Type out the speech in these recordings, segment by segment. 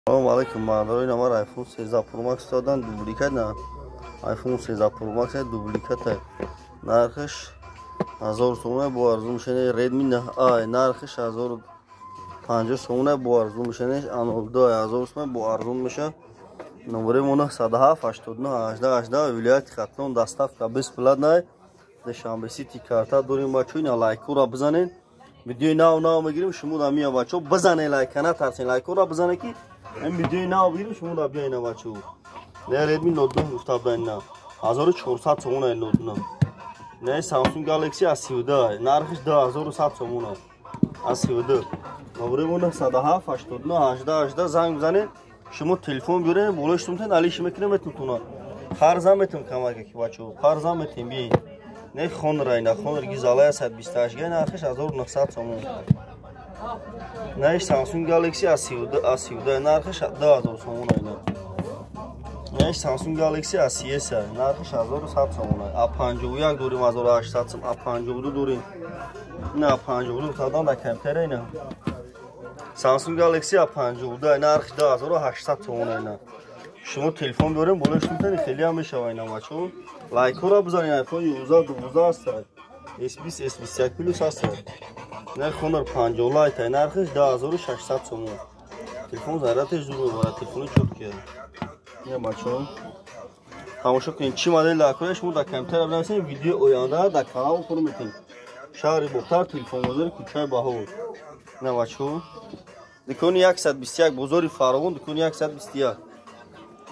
Салом алейкум, бародарои номар. iPhone 13 Pro Max додан, дубликат на iPhone 13 Pro Max дубликат, нархаш 1000 сомона, бо арзон мешане. Redmi 9A нархаш 1050 сомона, бо арзон мешане. A02 1000 сомона, бо арзон меша. Номери мо 907 89 18 18, вилояти Хатлон, доставка бесплатная. Душанбе Сити карта дорим, бачо. Ина лайкура бизанен, видеои нав нав мегирим, шумо да мия, бачо. Бизанен лайка, натарсен, лайкура бизанен, ки ин видеои нав бигирим, шумо да бия. Ина, бачо, не Redmi Note 9 гуфта буда, ина 1400 сомона Note 9. Не Samsung Galaxy A32 нархиш 2100 сомона, A32. Номери мо 907 89 18 18, занг бизанед, шумо телефон биёред, болои шумтен алиш мекунем, метунтуна қарзам метум, камака ки, бачо, қарзам метем, биен. Не Honor, ина Honor гизалая 128 га, нархиш 1900 сомон. Не Samsung Galaxy A32, A32 нархиш 2000 сомон ина. Не Samsung Galaxy A33 нархиш 1100 сомон. A51 дорим 1800 сом, A52 дорим. Ина A52 тадан да компютер ина. Samsung Galaxy A52 нархиш 2800 сомон ина. Шумо телефон биёрем, болои шумтани хеле ҳам мешава ина, бачо. Лайкҳоро бизанед, iPhone 11, 12 аст. S20, S21 Plus аст. Не Honor 50 Lite нархиш 2600 сомон. Телефон зарядаш зуд мебарад, телефони чёткий. Ина, бачо. Тамошо кунед, чӣ модел дар шумо дар компютер бинависед, видеои оянда дар канал фур метем. Шаҳри Бохтар, телефон бозори кӯчаи Баҳор. Ина, бачо. Дукони 121, бозори Фаровон, дукони 121.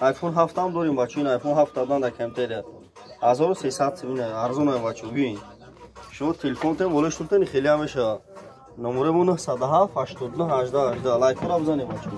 iPhone 7 ҳам дорим, бачо, ин iPhone 7 дан дар компютер 1300 сом, арзон ай, бачо, биёин. Шумо телефон тем, болои шумтани хеле ҳам мешавад. Номери мо 907 89 18 18, лайкҳоро бизанед, бачо.